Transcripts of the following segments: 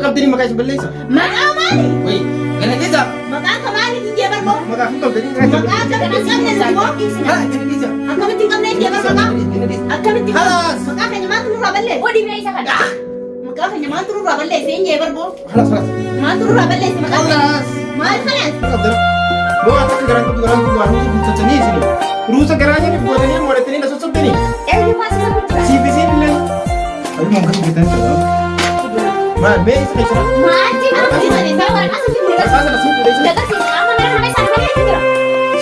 Qabdanii maqaa isin balleessa. Maqaa maali? Wayii gana keessa. Maqaa ka maaliitiin jee barboo? Maqaa kun qabdanii maqaa isin Maqaa balleessa. akkamitti hin qabne nuti moo? Haa gana keessa. Akkamitti hin qabne jee bar maqaa? Gana keessa. Akkamitti? Halaas. Maqaa keenya maaltu nurraa balleesse? Godhi mee isa kana. Maqaa keenya maaltu nurraa balleesse hin jee barboo? Halaas halaas. Maaltu nurraa balleesse maqaa keenya? Halaas. Maal kanaas? Qabdara. Moo akka garaan qabdu garaan qabdu waan ruusa guuttatanii isin. Ruusa garaa jedhu gootanii moodhattanii na sossobdanii. Eenyu faasisa guddaa? Siif isin illee. Abuma kan hojjetan jira. Maal mee isa keessa? Maal jedhama? Waraqaa sun mul'isa. Waraqaa sana siin fuudhee jira. Dagarsiisa. Amma mana kana keessa nama jira.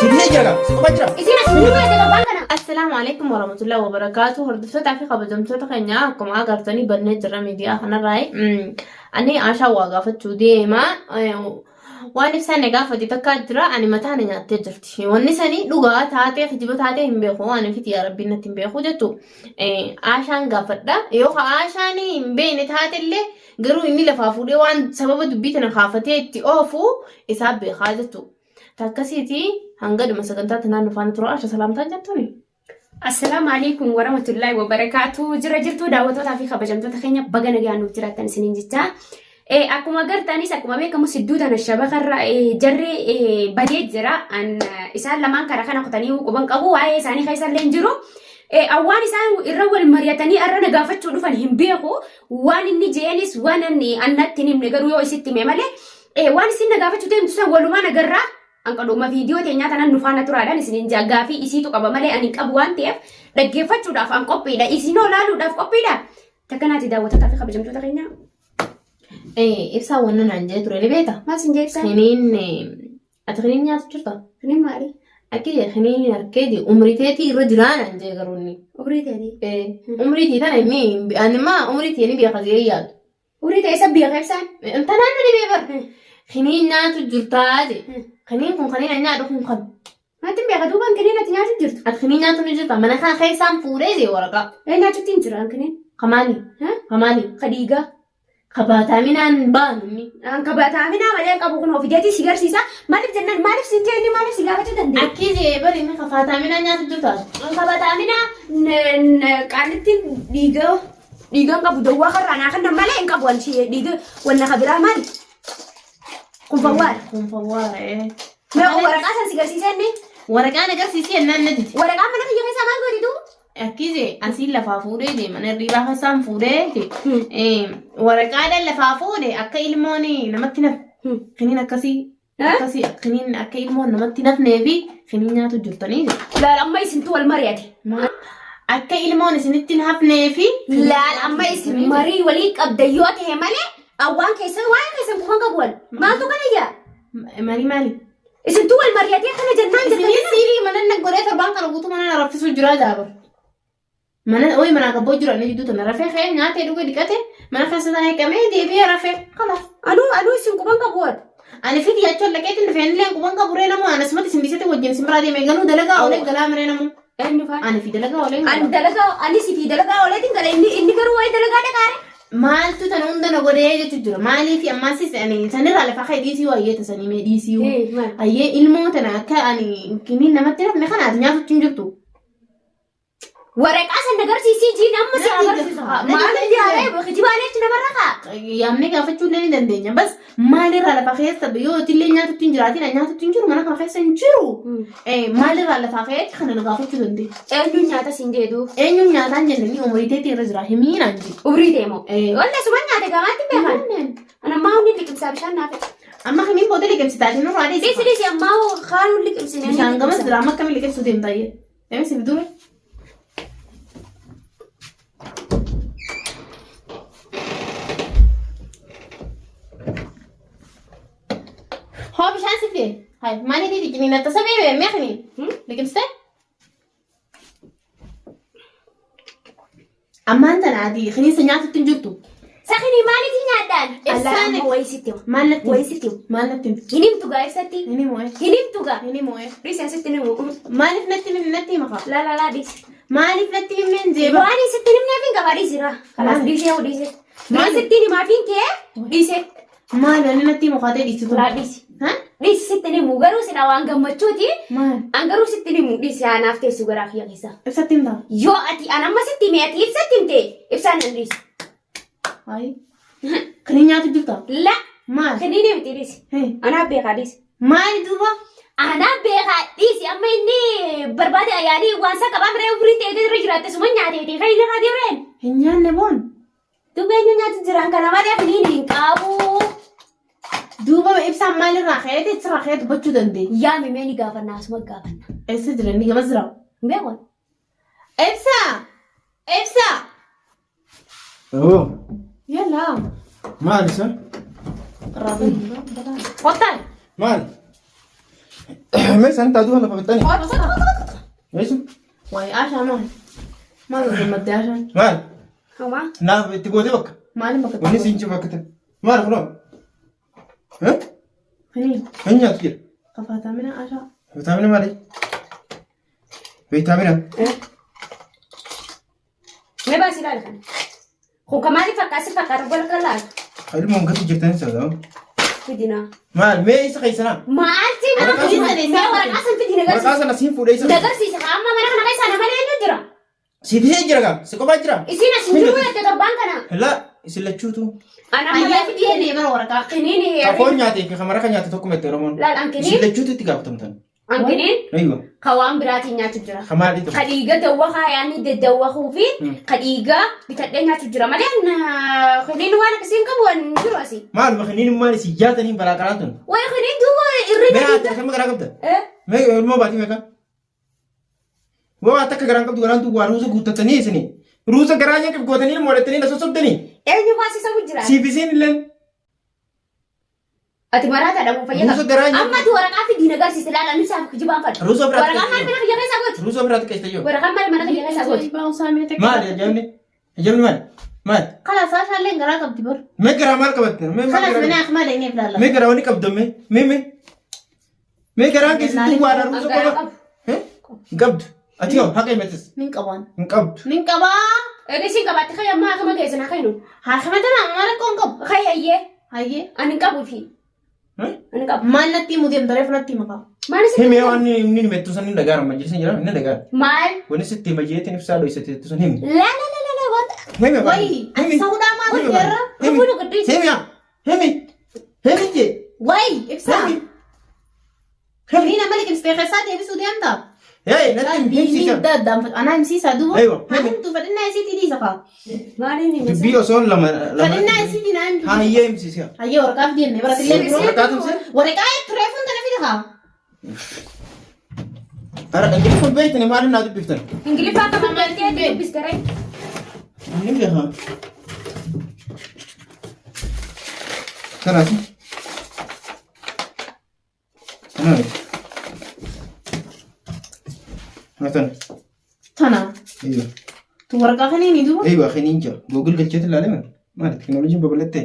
Si dhihee jira gaa? Si qofa jira? Isin as jiru yoo ta'u waan kana. Assalaamu alaikum warahmatullahi wabarakaatu. Hordoftootaa fi kabajamtoota keenya akkuma agartanii bannee jirra miidiyaa kanarraa. Ani Ashaa waa gaafachuu deema. Waan ibsaan na gaafate takkaa jira ani mataa na nyaattee jirti. Wanni sanii dhugaa taatee kijiba taatee hin beeku waan fiti yaa rabbiin natti hin beeku jettu. Ashaan gaafadha. Yoo ka Ashaan hin beekne taatellee garuu inni lafaa fuudhee waan sababa dubbii tana kaafatee itti oofu isaa beekaa jettu. Takkasiiti hanga dhuma sagantaa tanaan nu faana tura Asha salaamtaan jettuuni. Assalaamu alaikum warahmatullahi wabarakaatu. Jira jirtuu daawwattootaa fi kabajamtoota keenya baga nagaan nuuf jiraattan isiniin jecha. Akkuma agartanis akkuma beekamu sidduu tana shabakarra jarri badee jira. Isaan lamaan karaa kana kutanii quban qabu. Waa'ee isaanii keessa illee hin jiru. Awwaan isaan irra wal mari'atanii arra na gaafachuu dhufan hin beeku. Waan inni je'enis waan inni annatti hin himne garuu yoo isitti hime malee waan isin na gaafachuu deemtu san walumaan agarraa. An qadhuma viidiyoo teenyaa tanan nu faana turaadhaan isinin jaa gaafii isiitu qaba malee ani hin qabu waan ta'eef dhaggeeffachuudhaaf an qophiidha. Isinoo laaluudhaaf qophiidha. Takkanaati daawwattoota fi kabajamtoota keenya. Ibsaa wanna naan jee ture ni beekta? Maal sin jee ibsaan? Kiniin ati kiniin nyaatu jirta? Kiniin maali? Akki jee kiniin harkee jee umrii teetii irra jiraa naan jee garuu inni. Umrii teetii. Umrii tii tana inni ani maa umrii tii ni beeka jee yaadu. Umrii ta'e isa beeka ibsaan. Tanaan ni beebar. Kiniin nyaatu jirtaa jee. Kiniin kun kaniin ani nyaadhu kun kan. Maatti hin beeka duubaan kiniin ati nyaatu jirtu. Ati kiniin nyaatu ni jirta. Mana kana keessaan fuudhee jee waraqaa. Ee nyaachutti hin jira kiniin. Kamaali? Kamaali? Ka dhiigaa. Kabaataaminaan baanu inni. An ka bataaminaa malee hin qabu kun ofideetii si garsiisa. Maaliif jennaan maaliif sin jee inni maaliif si gaafachuu danda'e? Akki jee bari inni kafaataaminaa nyaatu jirta. An ka bataaminaa qaallittiin dhiigaa dhiiga hin qabu dawwaa karraa naa kennan malee hin qabu anchi dhiiga wanna ka biraa maali? Kun fawwaara. Kun fawwaara ee. Mee waraqaa san si garsiisee inni? Waraqaan agarsiisee jennaan na dide. Waraqaa mana kiyya keessaa maal godhitu? Akkise asiin lafaa fuudhee jee mana hirriibaa keessaan fuudhee jee waraqaadhaan lafaa fuudhe akka ilmoon namatti naf kiniin akkasii akkasii kiniin akka ilmoon namatti nafnee fi kiniin nyaatu jirtanii jee. Laal amma isintu wal mari'ate. Akka ilmoon isinitti hin hafnee fi Laal amma isin marii walii qabda yoo ta'e malee awwaan keessan waan keessan quban qabu wal. Maaltu kana ijaa? Marii maali? Isintu wal mari'atee kana jennaan Isinis jettanii. siirii mana na godhee torbaan kana guutuu mana na raffisuu jira jaabar. Mana ooyi mana gabboo jira inni jidduu tana rafee ka'ee nyaatee dhugee dhiqate mana keessa sana eegamee deebi'ee rafee kalaas. Anuu isin quban qabu wal. Ani fiti jechuun laqeetiin dhufee illee quban qabu ree namoo ani asumatti isin dhiisete wajjin isin biraa deemee galuu dalagaa oolee galaa miree namoo. Eenyu faana? Ani fi dalagaa oolee Ani dalagaa ani si fi dalagaa ooleetiin gala inni garuu waa'ee dalagaa dhaqaare. Maaltu tana hunda na godhee jechu jira. Maaliif ammaas ani sanirraa lafa ka'e dhiisii wayyee tasanii mee dhiisii. Eh, maal? Ayyee ilmoo tana akka ani kiniin namatti nafne kana ati nyaatutti hin jirtu. Waraqaa san agarsiisii jiin amma si Na diida. agarsiisa. Na Maal diida. ijaaree kijibaalee achi namarra kaa. Yaamnee gaafachuu illee ni dandeenya. Bas maalirraa lafa keessa yoo illee nyaatutti hin jiraatin ani nyaatutti hin jiru mana kana keessa hin jiru. Maalirraa lafaa ka'eetti kana na gaafachuu dandeenya. Eenyuun nyaata siin jedhu. Eenyuun nyaataan jennanii umurii teetii irra jira himiin aan jiru. Umrii deemo. Wallee suma nyaate gamaatti beekan. Ana ammaa hundi liqimsaa bishaan naaf. Amma kamiin booda liqimsitaatiin nurraa Dhiisi dhiisi. dhiisi ammaa kaan liqimsine. Bishaan gamas jira amma akkamiin liqimsuu deemta ayyee. Deemsi dura. Hoo bishaan si fide. Hai, maali diidi ciniin atta sabee bee meeqni? Liqimsite? Ammaan tana ati kiniinsa nyaatutti hin jirtu. Sakinii maalitii nyaadhaan? Ibsaan- Allaa amma wayii sitti hima. Maal natti Wayii sitti hima. Maal natti hima? Hin himtu gaa ibsatti. Hin himu eh. Hin himtu gaa. Hin himu eh. Dhiisi asitti hin himu. Maaliif natti himi natti hima kaa? Laa laa laa dhiisi. Maaliif natti himneen jeeba? Waan sitti hin himneef hin qaba dhiisi raa. Kalaas Maali? dhiisee hoo dhiisee. Maali? Waan sitti hin himaafiin kee dhiisee. Maali ani natti himu kaatee dhiistu tun? Laa dhiisi. Ha? Dhiisi sitti hin himu garuu silaa waan gammachuuti. Maali? An garuu sitti hin himu dhiisi anaaf teessu garaa kiyya keessa. Ibsatti himtaa? Yoo ati an amma sitti hime ati ibsatti himte ibsaan nan dhiisu. Ayi. Kan hin nyaatu jirta? La. Maal? Kiniinii miti dhiisi. Anaa beekaa dhiisi. Maali duuba? Anaa beekaa dhiisi amma inni barbaade yaanii waan isaa qabaa miree umriin ta'ee irra jiraatte suma nyaateeti kan inni irraa deemreen. Hin nyaanne boon. Duuba eenyu nyaatu jiraan kana malee kiniinii hin qabu. Duuba ibsaan maalirraa ka'eeti achirraa ka'ee dubbachuu dandeenya. Yaami mee ni gaafanna asuma gaafanna. Eessa jira inni gama jira? Hin beeku. Ibsaa! Ibsaa! Oo, Yallaa. maal isa? Kottaa. Maal? Mee isaan taatu lafa fixxanii? Meeshu? Wayi Ashaa maal? Maal gammaddee Ashaan? Maal? Homaa. Naaf itti gootee bakka. Maaliin bakka Wanni siin jiru bakka ta'e. Maal kunoo? Eh? Hani Hin nyaatu jira. kafaatamina Ashaa. Vitaamina maali? Vitaamina. Mee baasii ilaali kana. Kun kan maaliif fakkaata si fakkaata gola kan laatu. Ilmoon gati jirtan isa ta'u. Fidina. Maal mee isa keessanaa? Maalti mana Waraqaa kana sana mee waraqaa san fidi Waraqaa nagarsiisa. sana siin fuudhee isa. Nagarsiisa amma mana kana keessa nama eenyu jira. Si fidee jira gaa? Si qofaa jira? Isiin as hin jiru jette torbaan kana. Laa isin lachuutu. Ana amma Ayyaa fidii jennee bara waraqaa. Kiniini Kafoon nyaatee fi kamara kan nyaate tokkuma itti Oromoon. Laal Isin ankiniin lachuutu itti gaafatamtan. ankiniin Aywa. ka waan biraatiin nyaachuu jira. Kamaadhi tokko. Ka dhiiga dawwakaa yaani daddawwakuu fi ka dhiiga bitadhee nyaachuu jira malee kiniin waan akkasii hin qabu waan hin jiru asii. Maaluma kiniin maal isin jaataniin balaa qaraa tun. Wayi kiniin duuba irri Mee haati akkam garaa qabda? Mee ilmoo baatii meeqa? Waa takka garaan qabdu garaan duwwaa ruuza guuttatanii isini. Ruuza garaa nyaaqif gootanii moodhattanii na sossobdanii. Eenyu baasisa jira? Siif isiin illeen. Ati maraataadha kun fayyaa Ruuza garaa nyaaqif. Amma ati waraqaa fi diina garsiise laala inni isaaf kijibaan fadha. Ruuza biraatti Waraqaa maal mana kiyya keessaa gooti? Ruuza biraatti qeessite yoo. Waraqaa maal mana kiyya keessaa gooti? Maali ajabni? Ajabni maali? Maali? Kalaas Ashaalleen garaa qabdi bar. Mee garaa maal qabatte? Mee maal Kalaas garaa mana akmaa dhaqnee ilaalla. Mee garaa wani qabdu mee? Mee mee? Mee garaan keessatti duwwaadha ruuza Garaa qofa. qabu. Hin qabdu. Ati hoo haqa himatis. Nin qabaan. Hin qabdu. Nin qabaa. Egaa isin qabaatte kayya ammaa akkama geessan haa kaynu. Haakima tana amma rakkoo hin qabu. Kayyayyee Hayyee. ani hin qabu fi Eh? ani hin qabu. Maal natti himu deemta reefu natti hima qaba. Maal isin Himi waan inni himettu san hin dhagaara majlisa jira inni dhagaara. Maal? Wanni sitti majeetiin ibsaa dhoysate jettu sun himi. La la la la la wanta. Himi afaan. Wayi ati sahuudhaa maal Himi jeerra? afaan. Himi. Rukunu guddiisa. Himi yaa. Himi. Himi jee. Wayi ibsaa. Himi. Himi nama liqimsitee keessaa deebisuu deemta. Hey, natti himi himsiisa. Anaa himsiisaa duuba. Aywa, himi. Himtu fedhinnaa isiitii dhiisa kaa. Maal inni himisa? Dubbii osoo lama lama. Fedhinnaa isiitii naa himtu. Hayyee himsiisa. Hayyee waraqaa fidee jennee baratillee biroo. Waraqaa tumse? Waraqaa reefuun tana fide kaa. Ara ingiliffaan beektani maaliif naa dubbiftan? Ingiliffaa akka mammaltee ati dubbiste ree. Inni beekaa. Kanaas. Kanaas. Matan. Tana. Aywa. Tu waraqaa kaniini duuba. Aywa kaniin jira. Google galcheetu ilaalame. Maali teknooloojiin babal'atte.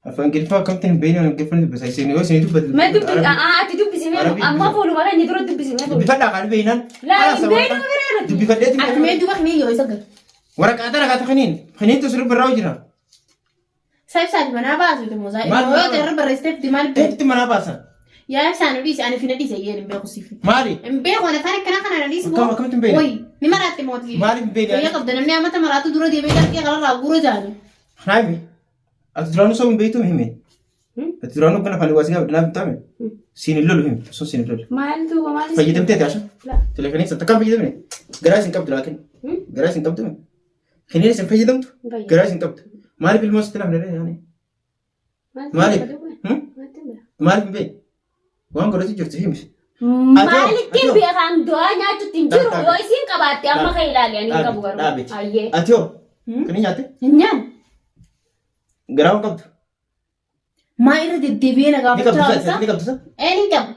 Afaan Ingiliffaa akkamitti hin beekne afaan Ingiliffaa dubbisa. Isin yoo isin dubbatu. Mee dubbi ati dubbisi mee Arabii amma fuuluma keenya dura dubbisi mee fuuluma. Dubbifadhaa kan beeknaan. Laa hin beeknu biree nuti. Dubbifadheetti. Ati mee duuba kaniin yoo isa gal. Waraqaa tana kaata kaniin. Kaniin tu sirbi irraa jira. Sa ibsaati manaa baasu itti musaa. Maal Yoo manaa ta'e irra barreessiteef itti maal beeku. Eefti manaa baasan. Yaa ibsaan nu dhiisi ani fina dhiise yeen hin beeku siif. Maali? Hin beeku ani afaan akkana kana na dhiisi. Akkamitti hin beekne? Wayi ni maraatte mootii. Maaliif hin beekne? Fayyaa qabda namni amata maraatu dura deemee dharqee kanarraa guura jaani. Naami. Ati duraanuu soba hin beektu himi. Ati duraanuu kan afaan waasii gaafadha naaf hin taame. Siin hin lolu himi. Osoo siin hin lolu. Maal duuba maal? Fayyadamtee ati Asha? La. Telefoonii isa takkaan fayyadamne. Garaa isin qabdu laakin. Garaa isin qabdu. Kiniin isin fayyadamtu. Garaa isin qabdu. Maaliif ilmoo sitti namni yaani? Maaliif? Maaliif hin beekne? Waan godhatu jirtu himi. Maalitti beekan du'aa nyaachutti hin jiru yoo isiin qabaatte amma kan ilaali ani hin qabu garuu. Dhaabiti. Ayyee. Ati hoo? Kiniin nyaatte? Hin nyaanne. Garaa hin qabdu. Maa irra deddeebi'ee na Ni qabdu gaafachaa sa? ibsa? Ni qabdu sa? Ee ni qabu.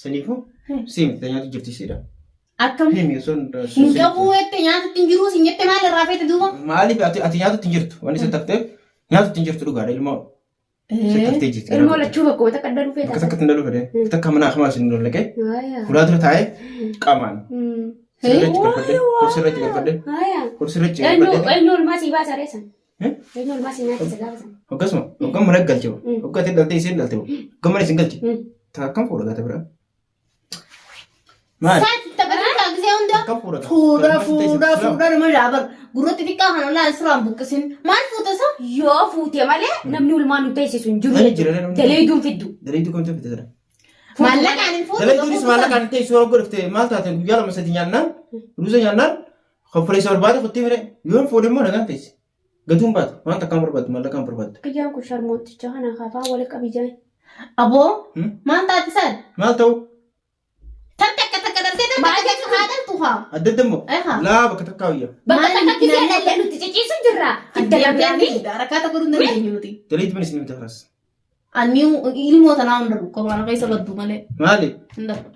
Saniifuu sii miti nyaatu jirti siidha. Akkam Himi osoo hin qabu jette nyaatutti hin jiruu sin jette maal irraa feete duuba? Maaliif ati ati nyaatutti hin jirtu? Wanni isa tafteef nyaatutti hin jirtu dhugaadha ilmoo. Isa taftee jirti. Ilmoo lachuu bakkuma takka dhaluu Bakka feeta. takkatti hin dhalu fedhe. Takka mana akamaa isin lolaqee fuulaa dura taa'ee qaamaan. Sirreechi galfadhe. Kursirreechi galfadhe. Kursirreechi galfadhe. Eenyu olmaa sii baasa reessan. Eenyu olmaa sii nyaachisa gaafa sana. Akkasuma hoggan mana galche hogga ati dhalte isheen dhalte hoggan mana isin galche. Taa akkam fuudha gaata biraa. Maali? Saati taphataa gisee hunda. Akka fuudha. Fuudha fuudha fuudha nama jaabar. Gurratti xiqqaa kana laal siraan buqqisin. Maal fuuta isa? Yoo fuute malee namni ulmaan nu teessisu hin jiru Ani jechuudha. jira, namni. Daleeyduun fiddu. Daleeyduu kamtu fidde jira. Maallaqaan hin fuutu. Daleeyduunis maallaqaan hin teessu yeroo godhufte maal taate guyyaa lama sadi nyaannaan ruuza nyaannaan konfoleessa barbaade kuttee fire yoo hin fuudhe immoo nagaan teessi. Gatuun baatu waan takkaan barbaaddu maallaqaan barbaaddu. Kiyyaan kun sharmootticha kana kafaa wal qabi jaan. Aboo Hmm? maal taate isaan? Maal ta'u? Tan takka takka dhaltee tan Maal takka jechuun? haa dhaltu haa. Adda adda immoo? Eha. Laa bakka takkaa wayya. Bakka Maal takka gisee naannoo- dhallee nuti ciciisu jirra. Fidda lamlaamii. Harkaa tokko hin dandeenyu nuti. Daleeyduu mana isin himte karas. Ani ilmoo tanaa hunda dhukkubaan keessa baddu malee. Maali? Hin darbu.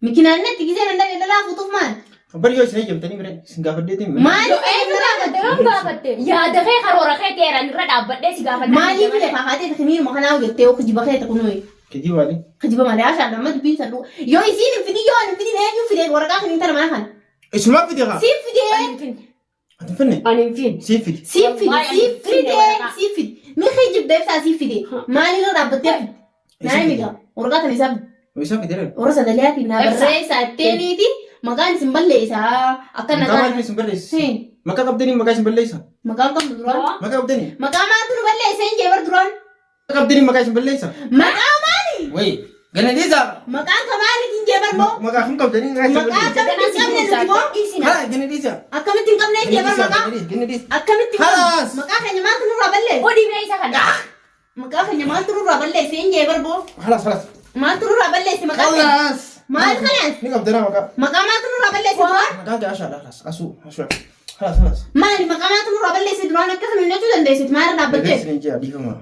Mikinaan natti gisee nan dhabe dhalaa fuutuuf maal? Bari yoo isin eeyyamtanii bire isin gaafadheetiin. Maal? Yoo eenyu gaafatte yoom gaafatte? Yaada kee karoora kee teeran irra dhaabbadhee si gaafadha. Maaliif lafa haatee kimiinuma kanaa hojjettee yoo kijiba keete kunuyi? Kijiba maali? Kijiba malee ashaan amma dubbiin san dhuga. Yoo isiin hin fidin yoo ani hin fidin eenyu fidee waraqaa kiniin tana mana kana? Isumaa fide haa. Siif fidee. Ani hin finne. Ati hin finne? Ani hin finne. Siif fide. Siif fide. Wallahi ani Siif hin finne fide. waraqaa. Siif fide. Mi kijibda ibsaa siif fide. Maalirra dhaabbattee fide? Naa himi gaa. Waraqaa tana isaa fide. Isaa fide dha. Warra sagaliyaatiin naa Ibsa. barreessaa itteeniiti maqaan isin balleessaa akka Maqaa nagaa. maaliif isin balleessa? Maqaa qabdanii maqaa isin balleessa? Maqaan qabdu duraan. Maqaa qabdanii? Maqaa maaltu nu balleessa hin jee bar duraan. Maqaa qabdanii maqaa isin balleessa? Maqaa maali? Wayi gana dhiisaa. Maqaan ka maaliitiin jee bar moo? Maqaa kam qabdanii maqaa isin Maqaa balleessa? akkamitti hin qabne nuti moo? Hala gana dhiisaa. Akkamitti hin qabne hin jee bar maqaa? Gana dhiisaa. Akkamitti hin qabne? Halaas. Maqaa keenya maaltu nurraa balleessa? Odii bee isa kana. Maqaa keenya maaltu nurraa balleesse hin jee bar boo? Halas halas. Maaltu nurraa balleesse maqaa keenya? Halas. Maal kanaas? Ni qabdanaa maqaa. Maqaa maaltu nurraa balleesse duraan? Maqaa kee ashaadha halas. Asuu asuu. Halas halas. Maali maqaa maaltu nurraa balleesse duraan akkasuma jechuu dandeessit maal dhaabbattee? Dhaggeessi ni jee adiifama.